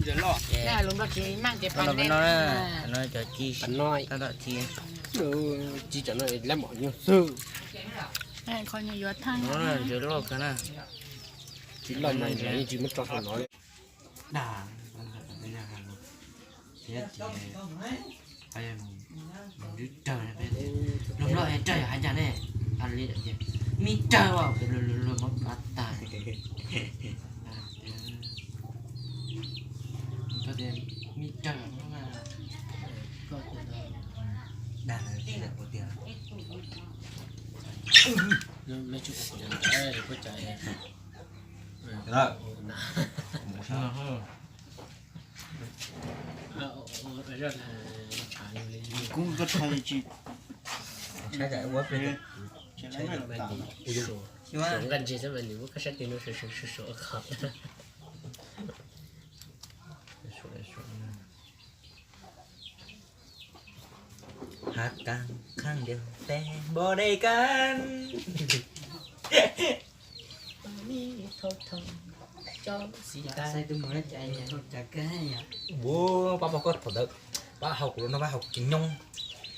Ces no, no cov ci, tab tom ci. Ci cov no lab mom nyuag xwb. Ntses loj kawg na. Tsis loj mas yeej tsis muab tso saum no li. Dag, thiab ces nws rawg, luag nplog es rawg yog hais cas ne? Li tias me rawg as, luag muab pab tag. Koj tias me rawg, koj tias dag, tiag. Kuv tsis, nqa ntses xwb mas nws muab koj sab tes no suav suav suav qhov. Hab kas khaaj ntias peb npau dej kas. Ua pab pog koj thaum ntawd, pab hau kuv los no pab hau kuv tsis nyoo.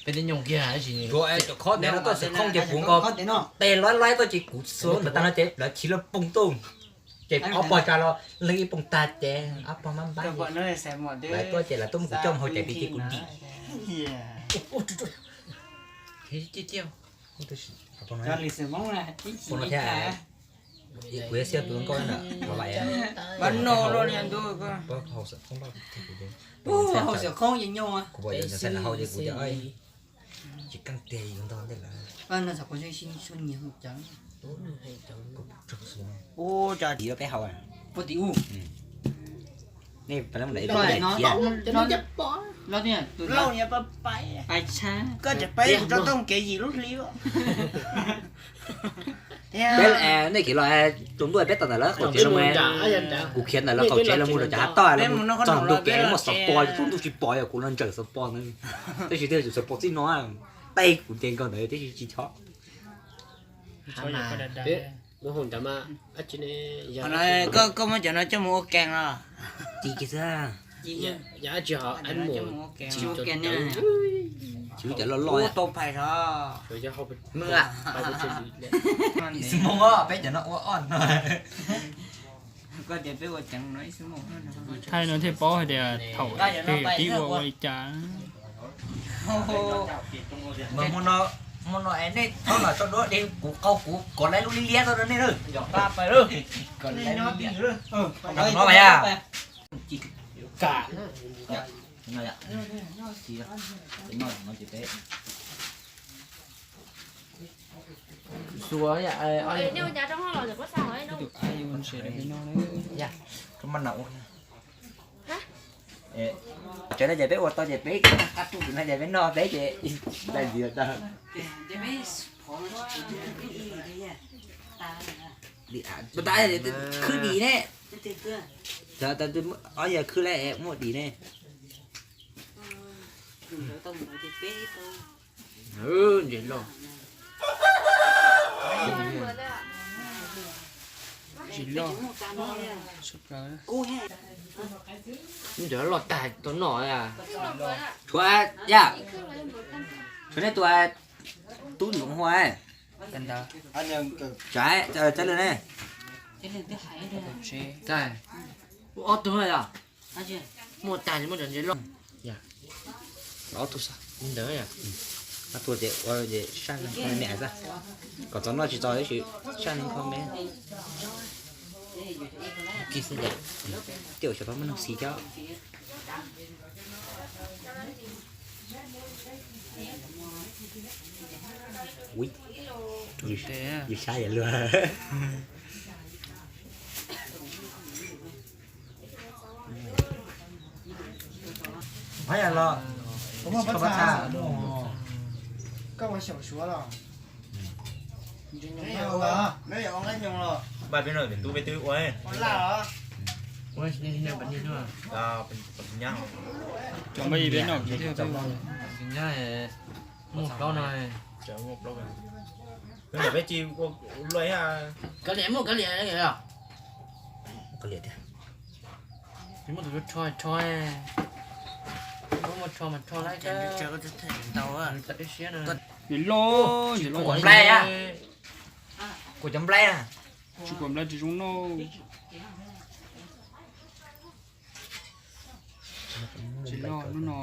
Peb twb nyoo kiag. Tsuas cov khob ntawd no tuaj xwm khooj ces kuv nkaus tes laib laib tuaj ces kuv xuas ntawd tag no ces lawv chiv lawv poob tuaj. Ces ob pog tsa los leej ib poob tag ces ob pog mab npab. Lawv tuaj ces lawv tuaj muab kuv coj mus hau caiv pis ces kuv dim. Poob no thiab, kuv yuav xiab tus nkauj na, pab no, pab hau xwm khooj, kuv pom yus ntxhais lawv hau ces kuv tias tsis keej tiag yus ntog ntej lawm. Ua cas tim peb hau. Nej pab lab mus lawm ib pab thiab. Koj tseem peb kuv rau tooj kev yim lub hli. Peb nej kev los tsaus ntuj peb tau ntawm lawv qaum tsev los, kuv khiav ntawm lawv qaum tsev los mus rau cov hav toj los txog ntua kev muaj xov pos, tsaus ntuj tsis pom, yog kuv los ntsawm xov pos ntawd. Tab sis twb yog xov pos txij no, tej kuv nce nkaus ntawd tib si tsis chob. Koj muab cov no coj mus ua kees los? Ci kiag xwb. Tsis ua kees, tsis ua cov loj loj tau phais os. Xwb moo os, peb cov no ua ob no. Thaij no thiaj paub hais tias thaum twg yawm tib ua ua li cas. Mas hmo no es nej txhob los tso duab dej, kuv qau kuv kov lawv lub liab liab rau nej na. Yog qab pais lawm. Kov lawv lub liab. No mas yog. Kam. Xuas. Tsev no ces peb ua tau ces peb, qab tu no ces peb noj peb ces dai ntxiv tau. Khwb dim ne. Ob yam khwb lawm muaj dim ne. Ntses loj. Ntses loj. Ntses loj tag tau noj. Tshuav, yam, tshuav nej tus tub nyuam hua. Tsav, tsav lwm ne. Ob tug yom. Muaj tag li muaj cov ntses loj. Ob tug xwb ntawd. Ob tug ces ua ces saj li kho me xwb. Kom txog noj tsis txog tab sis saj li kho me. Kis xwb ces, tej zaum xyov tau muaj neeg xis thiab. Ui, yus sab yam luag. Los, koj ua xyaum suav los? Npaj peb no, tus tub peb twb ua laj os. Cov peb noj, muaj plaub no. Peb tsis ua luaj. Kav liam, muaj kav liam. Kav liam tiag. Muab tus rho rho, muab rho mas rho lawm. Ntau, ntsis loj, ntsis loj. Kuv nplai, kuv cov nplai. Tsis kuv nplai tsis zoo noj. Tsis loj lub no.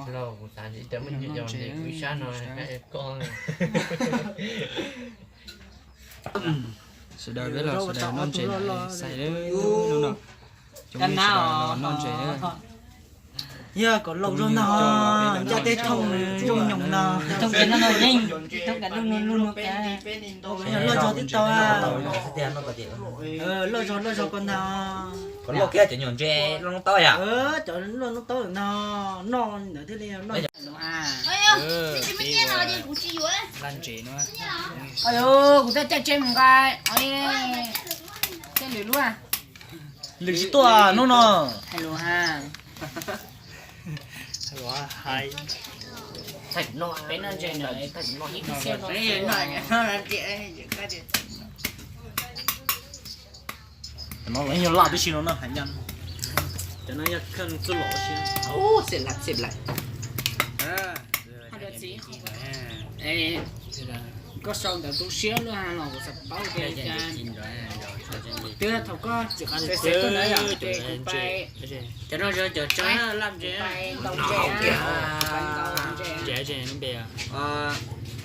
Noj ntses. Sawv daws peb los sawv daws noj ntses xais lub no. Cov me sawv daws los noj ntses na. Yog kom laus zog no, ncaj teb thooj zoo nyoos no. Thooj kev no no yeej, thooj kev lub no lub no kev. Loj zog tib tau. Loj zog loj zog ko ntag. Cov loj kiag cov nyuam ntses loj noob taub yom. Cov loj noob taub no, noj ntawd thiaj li loj. Laj ntses no. Kuv tej caij tsheb mus nqa caij lwm lub. Lwm tsis tuaj hnub no. Hais lus ha. Peb noj ntses no ib txhia no. Cov no los yog laj tib si no na, hais ncaj. Cov no yog kheej txuj lom si. Xeb laj, xeb laj. Koj sau ntawv tu siab luaj los kuv xav paub tias twb thaum koj txiv qas txiv tuaj ntawd yom, ces kuv pais. Cov no yog cov tsav laj ntses, ntau ntses, ntses ntses npe.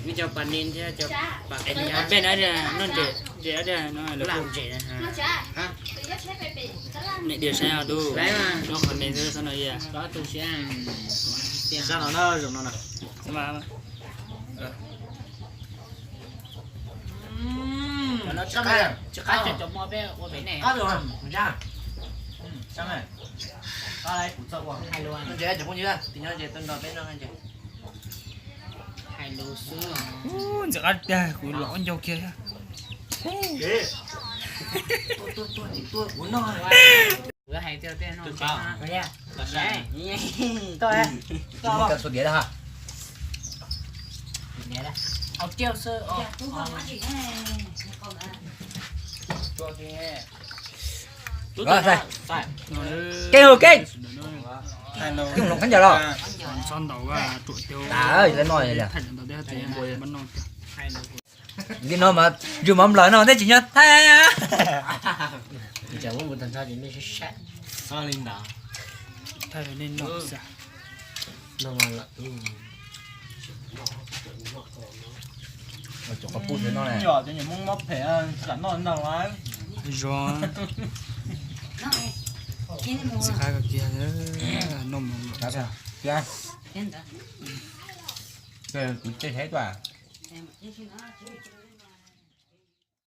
Ib co pas nin thiab co pas nin. Peb no noj ntses, ntses laj ntses. Niam diam saib os, nyob qhov me xwb xwb no. Sab no na, zoo no na. Tsis qab cov mo peb ua pem ne. Hais lus, hais lus xwb. Ntxim qab tiag, kuv los ncau kiag. Kuv hais tias tej no. Hauv tiaj xwb. Kênh Hùng Lộc Khán Giả los. Li no mas ntswg mov nplawm no tej tsis nyob Thaib. Cov Hmoob mob phem xam noj ntau. Zoo. Xi qab kiag noj mus. Kuv tej saib tuaj.